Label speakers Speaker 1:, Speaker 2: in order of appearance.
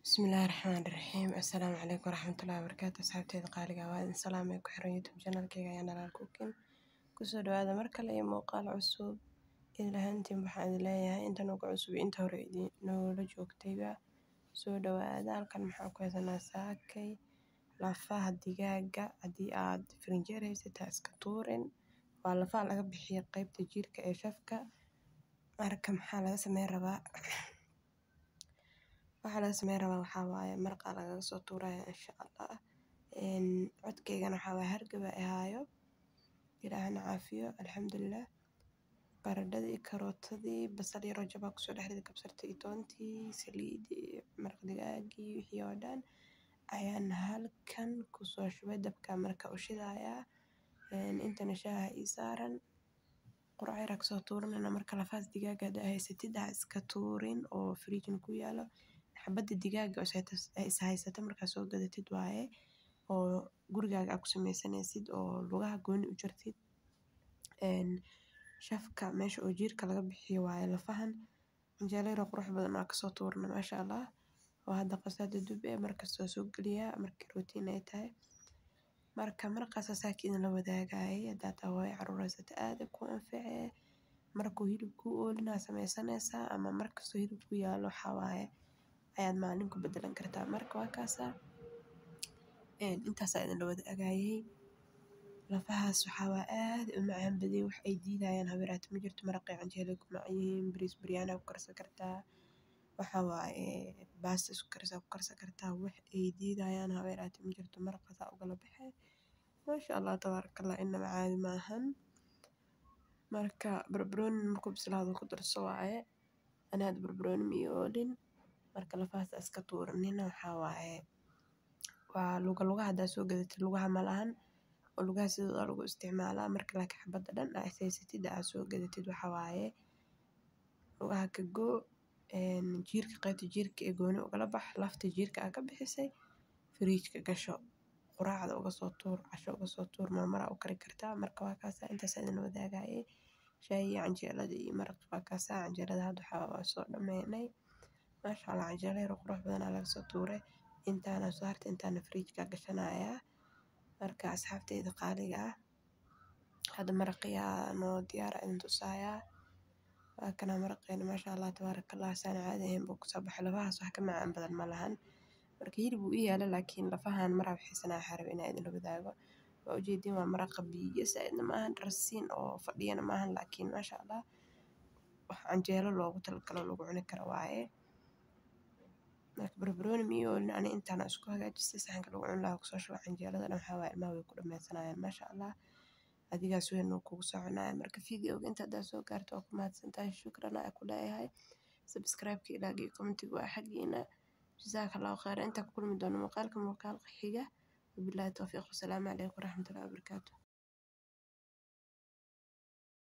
Speaker 1: Bismillahi Raxmaani Raxiim. Assalaamu calaykum waraxmatullaahi wabarakaatu. Asxaabteyda qaaliga ah, waa idin salaamay. Ku xiran YouTube channelkayga ayaan Dhalaal Cooking. Kusoo dhawaada mar kale iyo muuqaal cusub. Idin ahaantiin waxaan idin leeyahay, inta noogu cusub iyo inta hore idin noola joogtayba, soo dhawaada. Halkan maxaan ku haysanaa saakay? Lafaha digaaga. Haddii aad firinjeer haysataa, iska tuurin. Waa lafaha laga bixiyo qaybta jirka ee shafka. Marka maxaa laga sameyn rabaa? Waxaa laga sameyn rabaa waxaa waaye maraqa lagaga soo tuuraya, insha Allah. Codkeygana waxaa waaye hargab i haayo, Ilaahna caafiyo. Alxamdulilah. Baradhadii, karootadii, basal yaroo jabaa kusoo dhex riday, kabsartii iyo toontii, saliidii, maraq digaagii, wixii oo dhan ayaan halkan kusoo shubay. Dabka marka u shidayaa. Intana shaaha ii saaran, qurac yar kasoo tuuranayna. Marka lafahaas digaaga haddaa haysatid, ha iska tuurin oo fridge ku yaalo. Xabadda digaaga is haysata markaa soo gadatid waaye, oo gurigaaga aad ku sameysanaysid, oo lugaha gooni u jartid. Shafka meesha oo jiirka laga bixiyo waaye lafahan. Canjeelo yar oo qurux badan waa kasoo tuurna, maasha Allah. Oo hadda qasaada dub ee markasta soo geliyaa markii routine ay tahay. Marka maraqaas saaka idin la wadaagayay. Haddaa taa hooyo caruur haysata, aad ku anfacee. Markuu hilib kuu oolina sameysanaysaa, ama markastoo hilib ku yaalo waxaa waaye ayaad maalin ku bedelan kartaa. Marka waa kaasaa, intaasaa idin la wadaagayay. Lafahaas waxaa waa aad u macaan badan, wax ay diidayaan habiraata ma jirto. Maraqay canjeelay ku macaan yihiin, bariis biryaan ku karsan kartaa, waxa waaye baasta isku karsaa ku karsan kartaa. Wax ay diidayaan habiraata ma jirto. Maraqaasaa ugala baxay, maasha Allah, tabaarakallah, inaba caadi maahan. Marka barbarooni markuu bislaado ku darso waaye. Ani hadda barbarooni ma ii oolin. Marka lafahaas iska tuuranina. Waxaa waaye waa luga lugaha haddaa soo gadatid, lugaha ma lahan oo lugaha sidooda lagu isticmaalaa. Marka laakiin xabadda dhan aa is haysatid, aa soo gadatid, waxa waaye lugaha ka goo, jiirka, qaybta jiirka ee gooni ugala bax. Lafta jiirka aa ka bixisay firiijka gasho, quraacda uga soo tuur, casho uga soo tuur, marmar aa u kari kartaa. Marka waa kaasa, intaas idin wadaagayay. Shaah iyo canjeelada iyo maraq waa kaasa. Canjeelada hadda waxaa waa soo dhameynay, maasha Allah. Canjeelo yar oo qurux badan aa laga soo tuuray. Intaana soo hartay, intaana firiijka gashanayaa. Marka asxaabteyda qaaliga ah, hadda maraqiyaa noo diyaar idin tusayaa. Waa kana maraqeena, maasha Allah, tabaarakallah. Saan caadi ahayn buu kusoo baxay. Lafahaas wax ka macaan badan ma lahan. Marka hilib uu ii yaala, laakiin lafahan maraa xiisanaa, waxaa rabay inaan idinla wadaago. Waa ujeedin, waa maraqa biyo saaidna maahan, rasiin oo fadhiyana maahan, laakiin maasha Allah, wax canjeelo loogu talagalo lagu cuni karo waaye. Marka barbarooni ma ii oolin ani, intaana isku hagaajistay. Saxanka lagu cuni lahaa kusoo shubay. Canjeelada dhan waxaa waaye ilmaha way ku dhameysanayaan, maasha Allah. Adigaas weyn uu kugu soconaya. Marka videoga inta haddaa soo gaarto, waa ku mahadsantahay, shukran aa ku leeyahay. Subscribe-ka, ilaaga iyo commentiga waa xaggiina. Jazaaka Allahu khayr. Inta ku kulmi doono muuqaalka xiga, wabillahi tawfiiq, wasalaamu calaykum waraxmatullahi wabarakaatu.